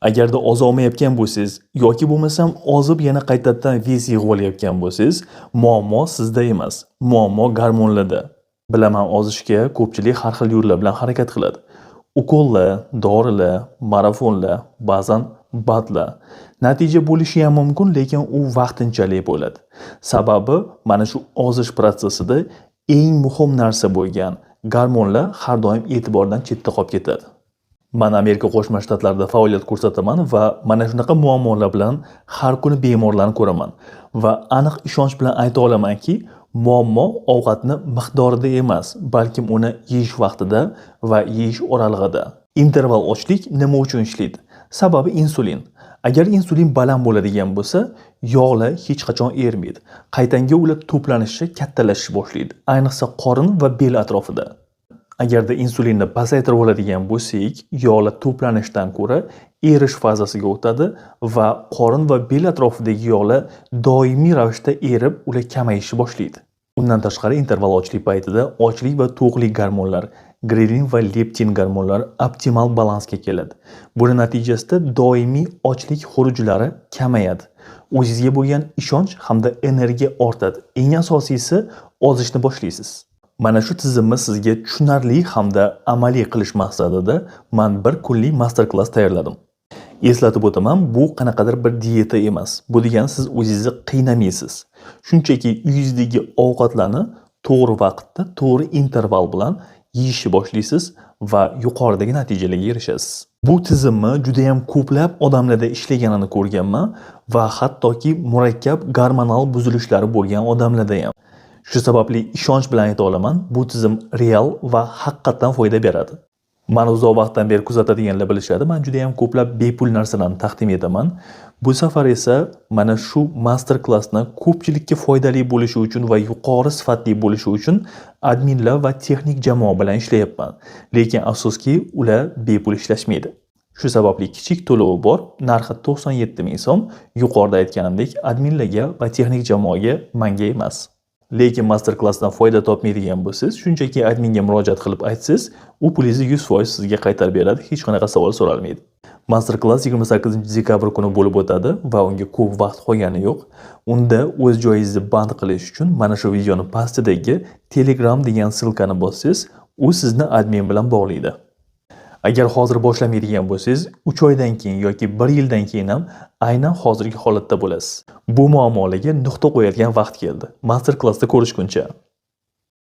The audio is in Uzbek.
Agarda ozolmayotgan bo'lsangiz yoki bo'lmasam ozib yana qaytadan вес yig'ib olayotgan bo'lsangiz, muammo sizda emas, muammo gormonlarda. Bilaman, ozishga ko'pchilik har xil yo'llar bilan harakat qiladi. Ukollar, dorilar, marafonlar, ba'zan БАД lar. Natija bo'lishi ham mumkin, lekin u vaqtinchalik bo'ladi. Sababi mana shu ozish protsessida eng muhim narsa bo'lgan gormonlar har doim e'tibordan chetda qolib ketadi. Man Amerika Qo'shma Shtatlarida faoliyat ko'rsataman va mana shunaqa muammolar bilan har kuni bemorlarni ko'raman va aniq ishonch bilan ayta olamanki, muammo ovqatni miqdorida emas, balkim uni yeyish vaqtida va yeyish oralig'ida. Interval ochlik nima uchun ishlaydi? Sababi insulin. Agar insulin baland bo'ladigan bo'lsa, yog'lar hech qachon erimaydi. Qaytanga ular to'planishi, kattalashishni boshlaydi, ayniqsa qorin va bel atrofida. Agarda insulinni pasaytirib oladigan bo'lsak, yog'lar to'planishdan ko'ra erish fazasiga o'tadi va qorin va bel atrofidagi yog'lar doimiy ravishda erib, ular kamayishni boshlaydi. Undan tashqari, interval ochlik paytida ochlik va to'qlik gormonlar, grelin va leptin gormonlari optimal balansga keladi. Buni natijasida doimiy ochlik xurujlari kamayadi. O'zingizga bo'lgan ishonch hamda energiya ortadi. Eng asosiysi, ozishni boshlaysiz. Mana shu tizimni sizga tushunarli hamda amaliy qilish maqsadida man bir kunlik master klass tayyorladim. Eslatib o'taman, bu qanaqadir bir dieta emas. Bu degani siz o'zingizni qiynamaysiz. Shunchaki uyingizdagi ovqatlarni to'g'ri vaqtda, to'g'ri interval bilan yeyishni boshlaysiz va yuqoridagi natijalarga erishasiz. Bu tizimni juda ham ko'plab odamlarda ishlaganini ko'rganman va hattoki murakkab gormonal buzilishlari bo'lgan odamlarda ham. Shu sababli ishonch bilan ayta olaman, bu tizim real va haqiqatdan foyda beradi. Mani uzoq vaqtdan beri kuzatadiganlar bilishadi, man juda ham ko'plab bepul narsalarni taqdim etaman. Bu safar esa mana shu master klassni ko'pchilikka foydali bo'lishi uchun va yuqori sifatli bo'lishi uchun adminlar va texnik jamoa bilan ishlayapman. Lekin afsuski, ular bepul ishlashmaydi. Shu sababli kichik to'lovi bor, narxi 97 ming so'm. Yuqorida aytganimdek, adminlarga va texnik jamoaga, manga emas. Lekin master klassdan foyda topmaydigan bo'lsangiz, shunchaki adminga murojaat qilib aytsangiz, u pulingizni 100% sizga qaytarib beradi, hech qanaqa savol so'ralmaydi. Master klass 28 dekabr kuni bo'lib o'tadi va unga ko'p vaqt qolgani yo'q. Unda o'z joyingizni band qilish uchun mana shu videoni pastidagi Telegram degan ссылка ni bossangiz, u sizni admin bilan bog'laydi. Agar hozir boshlamaydigan bo'lsangiz, 3 oydan keyin yoki 1 yildan keyin ham aynan hozirgi holatda bo'lasiz. Bu muammolarga nuqta qo'yadigan vaqt keldi. Master klassda ko'rishguncha.